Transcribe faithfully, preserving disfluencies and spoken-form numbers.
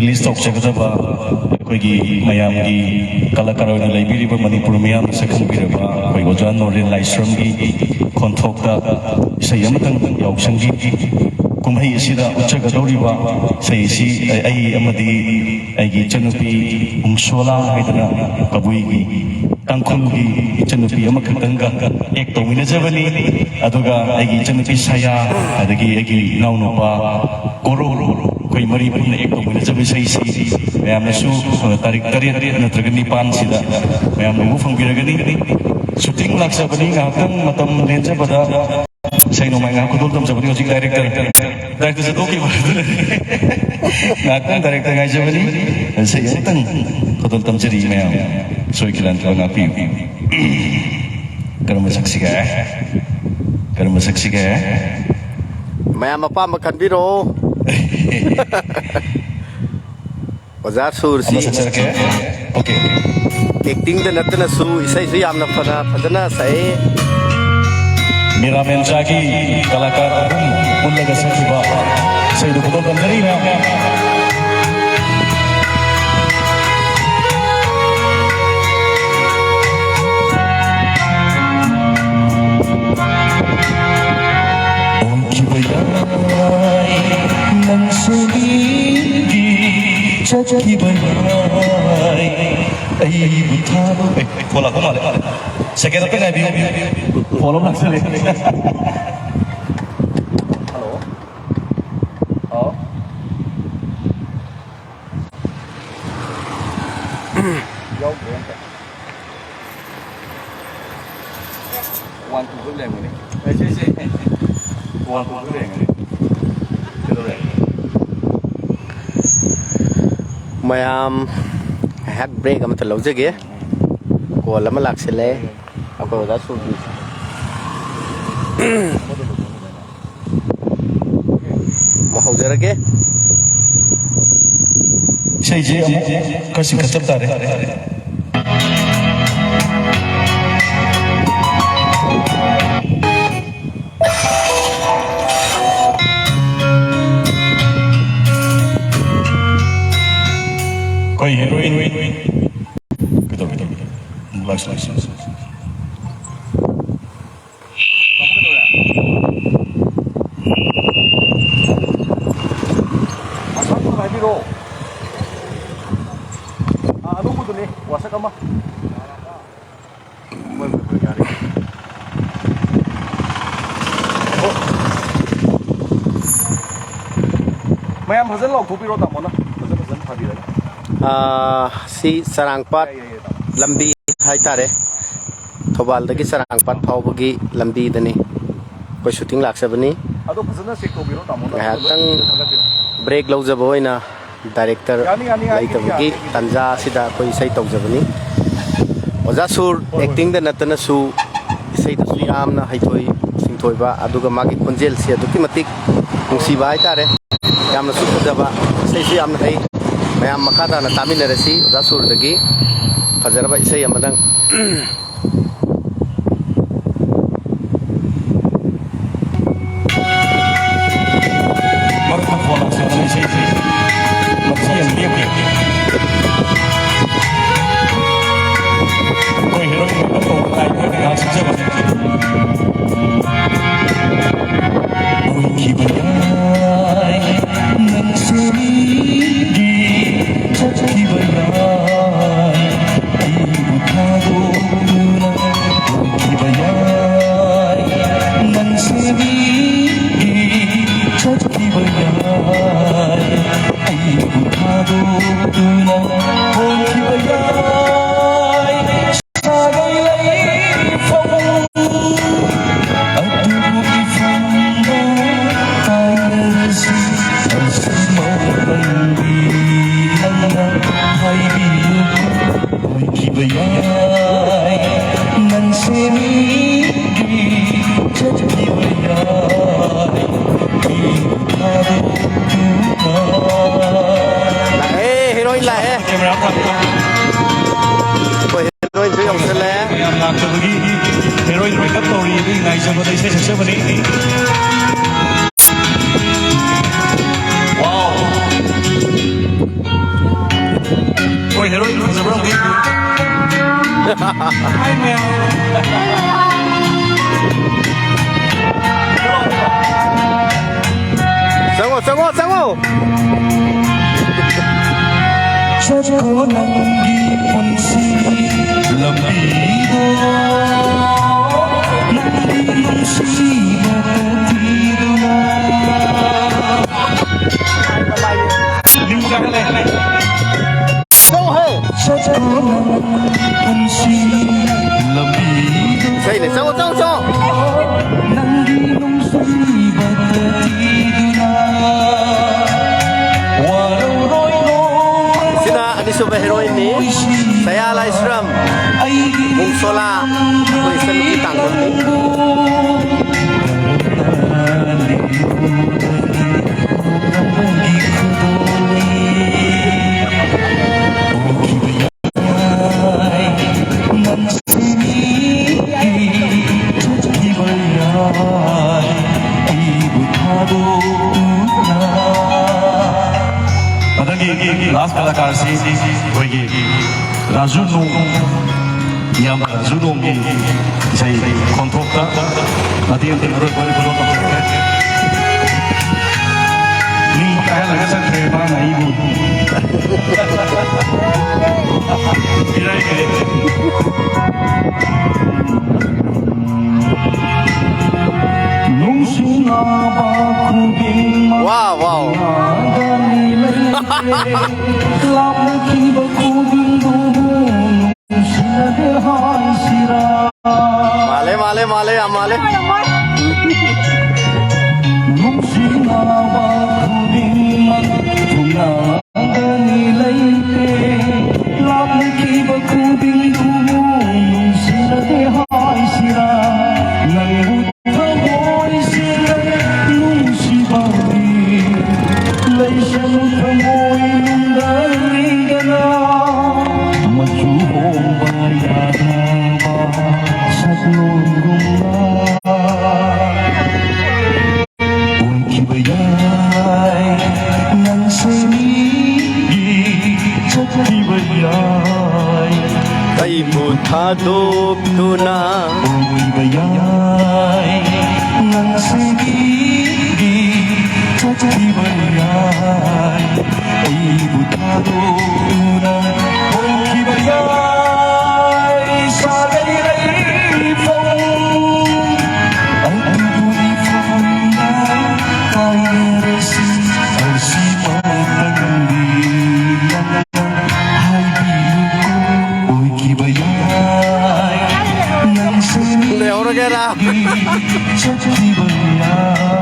Release ꯇꯧꯖꯒꯗꯕ ꯑꯩꯈꯣꯏꯒꯤ ꯃꯌꯥꯝꯒꯤ ꯀꯂꯥꯀꯥꯔ ꯑꯣꯏꯅ ꯂꯩꯕꯤꯔꯤꯕ ꯃꯅꯤꯄꯨꯔ ꯃꯤꯌꯥꯝꯅ ꯁꯛꯈꯪꯕꯤꯔꯕ ꯑꯩꯈꯣꯏ ꯑꯣꯖꯥ ꯅꯣꯔꯦꯟ ꯂꯥꯏꯁ꯭ꯔꯝꯒꯤ ꯈꯣꯟꯊꯣꯛꯇ ꯏꯁꯩ ꯑꯃꯇꯪ ꯌꯥꯎꯁꯪꯒꯤ ꯀꯨꯝꯍꯩ ꯑꯁꯤꯗ ꯎꯠꯆꯒꯗꯧꯔꯤꯕ ꯏꯁꯩ ꯑꯁꯤ ꯑꯩ ꯑꯃꯗꯤ ꯑꯩꯒꯤ ꯏꯆꯟꯅꯨꯄꯤ ꯎꯡꯁꯣꯂꯥ ꯍꯥꯏꯗꯅ ꯀꯕꯨꯏꯒꯤ ꯇꯥꯡꯈꯨꯜꯒꯤ ꯏꯆꯟꯅꯨꯄꯤ ꯑꯃꯈꯛꯇꯪꯒ ꯑꯦꯛ ꯇꯧꯃꯤꯟꯅꯖꯕꯅꯤ꯫ ꯑꯗꯨꯒ ꯑꯩꯒꯤ ꯏꯆꯟꯅꯨꯄꯤ ꯁꯌꯥ, ꯑꯗꯒꯤ ꯑꯩꯒꯤ ꯏꯅꯥꯎꯅꯨꯄꯥ ꯀꯣꯔꯣ, ꯑꯩꯈꯣꯏ ꯃꯔꯤ ꯄꯨꯟꯅ ꯑꯦꯛ ꯇꯧꯃꯤꯟꯅꯖꯕ ꯏꯁꯩꯁꯤ ꯃꯌꯥꯝꯅꯁꯨ, ꯑ, ꯇꯥꯔꯤꯛ ꯇꯔꯦꯠ ꯅꯠꯇ꯭ꯔꯒ ꯅꯤꯄꯥꯟꯁꯤꯗ ꯃꯌꯥꯝꯅ ꯎꯕ ꯐꯪꯕꯤꯔꯒꯅꯤ꯫ ꯁꯨꯇꯤꯡ ꯂꯥꯛꯆꯕꯅꯤ, ꯉꯥꯏꯍꯥꯛꯇꯪ ꯃꯇꯝ ꯂꯦꯟꯖꯕꯗ ꯏꯁꯩ ꯅꯣꯡꯃꯥꯏ ꯉꯥꯏꯍꯥꯛ ꯈꯨꯗꯣꯜ ꯇꯝꯖꯕꯅꯤ꯫ ꯍꯧꯖꯤꯛ ꯗꯥꯏꯔꯦꯛꯇꯔ, ꯗꯥꯏꯔꯦꯛꯇꯔ ꯆꯠꯊꯣꯛꯈꯤꯕ꯫ ꯉꯥꯏꯍꯥꯛꯇꯪ ꯗꯥꯏꯔꯦꯛꯇꯔ ꯉꯥꯏꯖꯕꯅꯤ꯫ ꯏꯁꯩ ꯑꯃꯇꯪ ꯈꯨꯗꯣꯜ ꯇꯝꯖꯔꯤ ꯃꯌꯥꯝ꯫ ꯁꯣꯏꯈꯤꯗꯅ ꯉꯥꯛꯄꯤꯌꯨ꯫ ꯀꯔꯝꯕ ꯁꯛꯁꯤꯒꯦ? ꯀꯔꯝꯕ ꯁꯛꯁꯤꯒꯦ? ꯃꯌꯥꯝ ꯑꯄꯥꯝꯕ ꯈꯟꯕꯤꯔꯛꯑꯣ꯫ ꯑꯣꯖꯥ ꯁꯨꯔꯁꯤ꯫ ꯑꯃ ꯁꯛꯆꯔꯛꯀꯦ꯫ ꯑꯣꯀꯦ꯫ ꯑꯦꯛꯇꯤꯡꯗ ꯅꯠꯇꯅꯁꯨ ꯏꯁꯩꯁꯨ ꯌꯥꯝꯅ ꯐꯅ, ꯐꯖꯅ ꯁꯛꯏ꯫ ꯃꯤꯔꯥ ꯃꯦꯟꯆꯥꯒꯤ ꯀꯂꯥꯀꯥꯔ ꯑꯍꯨꯝ ꯄꯨꯜꯂꯒ ꯁꯛꯈꯤꯕ ꯏꯁꯩꯗꯨ ꯈꯨꯗꯣꯜ ꯇꯝꯖꯔꯤ ꯃꯌꯥꯝ꯫ ꯑꯣꯟꯈꯤꯕ ꯌꯥꯏ ꯅꯪꯁꯨ ꯃꯤꯒꯤ ꯆꯠꯈꯤꯕ ꯌꯥꯏ ꯑꯩꯕꯨ ꯊꯥꯗꯣꯛ-, ꯑꯦ, ꯐꯣꯟ ꯂꯥꯛꯄ ꯃꯥꯜꯂꯦ꯫ ꯁꯦꯀꯦꯟ ꯑꯝꯇ ꯉꯥꯏꯕꯤꯌꯨ꯫ ꯐꯣꯟ ꯑꯃ ꯂꯥꯛꯆꯜꯂꯦ꯫ ꯍꯜꯂꯣ꯫ ꯍꯥꯎ꯫ ꯌꯥꯎꯗ꯭ꯔꯦ ꯑꯝꯇ꯫ ꯋꯥꯟ ꯇꯨ ꯐꯥꯏꯚ ꯂꯩꯔꯝꯒꯅꯤ꯫ ꯑꯩ ꯁꯤ, ꯁꯤ꯫ ꯋꯥꯟ ꯇꯨ ꯐꯥꯏꯚ ꯂꯩꯔꯝꯒꯅꯤ꯫ ꯀꯩꯗꯧꯔꯦ? ꯃꯌꯥꯝ ꯉꯥꯏꯍꯥꯛ ꯕ꯭ꯔꯦꯛ ꯑꯃꯇ ꯂꯧꯖꯒꯦ꯫ ꯀꯣꯜ ꯑꯃ ꯂꯥꯛꯁꯤꯜꯂꯦ꯫ ꯑꯩꯈꯣꯏ ꯑꯣꯖꯥ ꯁꯨꯔꯕꯤꯁ꯫ ꯑꯃꯨꯛ ꯍꯧꯖꯔꯒꯦ꯫ ꯏꯁꯩꯁꯦ ꯑꯃꯨꯛ ꯈꯔ ꯆꯤꯡꯈꯠꯆꯕ ꯇꯥꯔꯦ꯫ ꯑꯩꯈꯣꯏ ꯍꯦꯔꯣꯏꯟ ꯀꯩꯗꯧꯔꯦ? ꯀꯩꯗꯧꯔꯦ? ꯂꯥꯛꯁꯤ, ꯂꯥꯛꯁꯤ, ꯂꯥꯛꯁꯤ꯫ ꯍꯥꯏꯕꯤꯔꯣ꯫ ꯑꯥ, ꯑꯗꯨꯝꯕꯗꯨꯅꯤ, ꯋꯥꯁꯛ ꯑꯃ꯫ ꯍꯣꯏ, ꯍꯣꯏ, ꯍꯣꯏ, ꯌꯥꯔꯦ꯫ ꯑꯣ꯫ ꯃꯌꯥꯝ ꯐꯖꯅ ꯂꯥꯎꯊꯣꯛꯄꯤꯔꯣ, ꯇꯥꯃꯣꯅ꯫ ꯐꯖ ꯐꯖꯅ ꯊꯥꯕꯤꯔꯒ꯫ ꯑꯥ, ꯁꯤ ꯆꯔꯥꯡꯄꯥꯠ ꯌꯥꯏ, ꯌꯥꯏ, ꯌꯥꯏ, ꯇꯥꯃꯣ꯫ ꯂꯝꯕꯤ ꯍꯥꯏꯇꯥꯔꯦ꯫ ꯊꯧꯕꯥꯜꯗꯒꯤ ꯆꯔꯥꯡꯄꯥꯠ ꯐꯥꯎꯕꯒꯤ ꯂꯝꯕꯤꯗꯅꯤ ꯑꯩꯈꯣꯏ ꯁꯨꯇꯤꯡ ꯂꯥꯛꯆꯕꯅꯤ꯫ ꯑꯗꯣ ꯐꯖꯅ ꯆꯦꯛ ꯇꯧꯕꯤꯔꯣ, ꯇꯥꯃꯣꯅ꯫ ꯉꯥꯏꯍꯥꯛꯇꯪ ꯊꯥꯒꯠꯄꯤꯔꯣ꯫ ꯕ꯭ꯔꯦꯛ ꯂꯧꯖꯕ ꯑꯣꯏꯅ ꯗꯥꯏꯔꯦꯛꯇꯔ ꯌꯥꯅꯤ, ꯌꯥꯅꯤ, ꯌꯥꯅꯤ, ꯂꯩꯇꯕꯒꯤ ꯌꯥꯅꯤ꯫ ꯇꯥꯟꯖꯥ ꯑꯁꯤꯗ ꯑꯩꯈꯣꯏ ꯏꯁꯩ ꯇꯧꯖꯕꯅꯤ꯫ ꯑꯣꯖꯥ ꯁꯨꯔ ꯍꯣꯏ, ꯍꯣꯏ꯫ ꯑꯦꯛꯇꯤꯡꯗ ꯅꯠꯇꯅꯁꯨ ꯏꯁꯩꯗꯁꯨ ꯌꯥꯝꯅ ꯍꯩꯊꯣꯏ ꯁꯤꯡꯊꯣꯏꯕ, ꯑꯗꯨꯒ ꯃꯥꯒꯤ ꯈꯣꯟꯖꯦꯜꯁꯤ ꯑꯗꯨꯛꯀꯤ ꯃꯇꯤꯛ ꯅꯨꯡꯁꯤꯕ ꯍꯥꯏꯇꯥꯔꯦ꯫ ꯌꯥꯝꯅꯁꯨ ꯐꯖꯕ, ꯏꯁꯩꯁꯨ ꯌꯥꯝꯅ ꯍꯩ꯫ ꯃꯌꯥꯝ ꯃꯈꯥ ꯇꯥꯅ ꯇꯥꯃꯤꯟꯅꯔꯁꯤ ꯑꯣꯖꯥ ꯁꯨꯔꯗꯒꯤ ꯐꯖꯔꯕ ꯏꯁꯩ ꯑꯃꯗꯪ꯫ ꯃꯔꯨꯞ ꯃꯄꯥꯡ ꯁꯥꯟꯅꯔꯣꯏꯁꯤꯡ ꯃꯁꯤ ꯌꯥꯝ ꯂꯦꯞꯈ꯭ꯔꯦ꯫ ꯑꯩꯈꯣꯏ ꯍꯦꯔꯣꯏꯟ ꯑꯣꯏꯕ ꯀꯧꯕ ꯂꯥꯏ ꯑꯩꯈꯣꯏꯅ ꯉꯥꯏꯍꯥꯛ ꯁꯛꯆꯕꯅꯤ꯫ ꯑꯣꯏꯈꯤꯕ ꯌꯥꯏ ꯅꯪꯁꯦ ꯃꯤꯒꯤ ꯆꯠꯈꯤꯕ ꯌꯥꯏ꯫ ꯑꯩꯕꯨ ꯊꯥꯗꯣꯛꯇꯨꯅ ꯂꯩꯈꯤꯕ ꯌꯥꯏ꯫ ꯅꯪꯁꯦ ꯃꯤꯒꯤ ꯆꯠꯈꯤꯕ ꯌꯥꯏ꯫ ꯑꯩꯕꯨ ꯊꯥꯗꯣꯛꯇꯨꯅ ꯍꯣꯡꯈꯤꯕ ꯌꯥꯏ꯫ ꯁꯥꯒꯩ ꯂꯩꯐꯝ ꯑꯗꯨꯕꯨ ꯏꯐꯝꯗ ꯀꯥꯏꯅꯔꯁꯤ꯫ ꯑꯁꯨꯝ ꯂꯩꯕꯤ ꯅꯪꯅ ꯍꯥꯏꯕꯤꯌꯨ꯫ ꯑꯣꯏꯈꯤꯕ ꯌꯥꯏ ꯅꯪꯁꯦ ꯃꯤꯒꯤ ꯆꯠꯈꯤꯕ ꯌꯥꯏ꯫ ꯃꯤꯕꯨ ꯊꯥꯗꯣꯛꯇꯨꯅ ꯂꯥꯛꯑꯦ, ꯍꯦꯔꯣꯏꯟ ꯂꯥꯛꯑꯦ꯫ ꯀꯦꯃꯦꯔꯥ ꯊꯝꯃꯣ꯫ ꯑꯩꯈꯣꯏ ꯍꯦꯔꯣꯏꯟꯁꯨ ꯌꯧꯁꯜꯂꯦ꯫ ꯃꯌꯥꯝ ꯂꯥꯛꯆꯕꯒꯤ ꯍꯦꯔꯣꯏꯟ ꯃꯦꯀꯞ ꯇꯧꯔꯤ ꯑꯗꯨꯒꯤ ꯉꯥꯏꯖꯕꯗ ꯏꯁꯩ ꯁꯛꯆꯕꯅꯤ꯫ ꯋꯥꯎ! ꯍꯦꯔꯣꯏꯟ ꯐꯖꯕ꯭ꯔꯥ ꯑꯃꯨꯛ ꯌꯦꯡꯕꯤꯌꯨ꯫ ꯍꯥꯏ ꯃꯌꯥꯝ꯫ ꯆꯪꯉꯣ, ꯆꯪꯉꯣ, ꯆꯪꯉꯣ꯫ ꯆꯠꯈꯣ ꯅꯪꯒꯤ ꯄꯨꯟꯁꯤ ꯂꯝꯕꯤꯗꯣ, ꯅꯪꯒꯤ ꯅꯨꯡꯁꯤꯕ ꯊꯤꯗꯨꯅ꯫ ꯅꯤꯡ ꯀꯥꯏꯍꯜꯂꯦ꯫ ꯆꯠꯈꯣ ꯅꯪꯒꯤ ꯄꯨꯟꯁꯤ ꯂꯝꯕꯤꯗꯣ꯫ ꯏꯁꯩꯅꯦ, ꯆꯪꯉꯣ, ꯆꯪꯉꯣ, ꯆꯪꯉꯣ꯫ ꯅꯪꯒꯤ ꯅꯨꯡꯁꯤꯕ ꯊꯤꯗꯨꯅ ꯋꯥꯔꯧꯔꯣꯏ ꯅꯣꯡꯃ꯫ ꯁꯤꯅ ꯑꯅꯤꯁꯨꯕ ꯍꯦꯔꯣꯏꯟꯅꯤ, ꯁꯌꯥ ꯂꯥꯏꯁ꯭ꯔꯝ, ꯃꯨꯡꯁꯣꯂꯥ, ꯑꯩꯈꯣꯏ ꯏꯆꯟꯅꯨꯄꯤ ꯇꯥꯡꯈꯨꯜꯅꯤ꯫ ꯃꯊꯪꯒꯤ ꯂꯥꯁ ꯀꯂꯥꯀꯥꯔꯁꯤ ꯑꯩꯈꯣꯏꯒꯤ ꯔꯥꯖꯨ ꯅꯣꯡ, ꯏꯌꯥꯝꯕ ꯔꯥꯖꯨ ꯅꯣꯡꯒꯤ ꯏꯁꯩ ꯈꯣꯟꯊꯣꯛꯇ ꯃꯇꯦꯛ ꯑꯃ ꯇꯧꯔꯒ ꯑꯩꯈꯣꯏ ꯈꯨꯗꯣꯜ ꯇꯧꯖꯔꯛꯀꯦ꯫ ꯃꯤ ꯀꯥꯏꯍꯜꯂꯒ ꯆꯠꯈ꯭ꯔꯦ ꯃꯥꯅ ꯑꯩꯕꯨ꯫ ꯏꯔꯥꯏ ꯀꯔꯤ꯫ ꯅꯨꯡꯁꯤꯅꯕ ꯈꯨꯗꯤꯡꯃꯛ ꯋꯥ, ꯋꯥ꯫ ꯅꯥꯒꯅꯤ ꯂꯩꯇꯦ꯫ ꯂꯥꯞꯅꯈꯤꯕ ꯈꯨꯗꯤꯡꯗꯨꯕꯨ ꯅꯨꯡꯁꯤꯅꯗꯦ ꯍꯥꯏꯁꯤꯔꯥ? ꯃꯥꯜꯂꯦ, ꯃꯥꯜꯂꯦ, ꯃꯥꯜꯂꯦ, ꯌꯥꯝ ꯃꯥꯜꯂꯦ꯫ ꯅꯨꯡꯁꯤꯅꯕ ꯈꯨꯗꯤꯡꯃꯛ ꯊꯨꯡꯅꯒꯅꯤ ꯂꯩꯇꯦ꯫ ꯂꯥꯞꯅꯈꯤꯕ ꯈꯨꯗꯤꯡꯗꯨꯕꯨ ꯅꯨꯡꯁꯤꯅꯗꯦ ꯍꯥꯏꯁꯤꯔꯥ? ꯅꯪꯕꯨ ꯊꯃꯣꯏꯁꯤꯡꯅ ꯅꯨꯡꯁꯤꯕꯒꯤ ꯂꯩꯁꯅꯨ ꯊꯃꯣꯏꯅꯨꯡꯗ ꯂꯩꯗꯅ꯫ ꯃꯆꯨ ꯍꯣꯡꯕ ꯌꯥꯗꯕ ꯁꯛꯂꯣꯟꯒꯨꯝꯅ ꯑꯣꯏꯈꯤꯕ ꯌꯥꯏ ꯅꯪꯁꯦ ꯃꯤ ꯑꯩꯕꯨ ꯊꯥꯗꯣꯛꯇꯨꯅ ꯑꯣꯏꯕ ꯌꯥꯏ, ꯅꯪꯁꯤꯗꯤ ꯆꯠꯈꯤꯕ ꯌꯥꯏ꯫ ꯑꯩꯕꯨ ꯊꯥꯗꯣꯛꯇꯨꯅ ꯍꯣꯡꯈꯤꯕ ꯌꯥꯏ꯫ ꯁꯥꯒꯩ ꯂꯩꯐꯝ ꯑꯗꯨꯕꯨ ꯃꯤꯐꯝꯗ ꯀꯥꯏꯅꯔꯁꯤ꯫ ꯍꯧꯖꯤꯛ ꯐꯥꯎꯕ ꯅꯪꯗꯤ ꯑꯣꯏꯈꯤꯕ ꯌꯥꯏ, ꯅꯪꯁꯨ ꯂꯩꯍꯧꯔꯒꯦꯔꯥ? ꯆꯠꯈꯤꯕ ꯌꯥꯏ꯫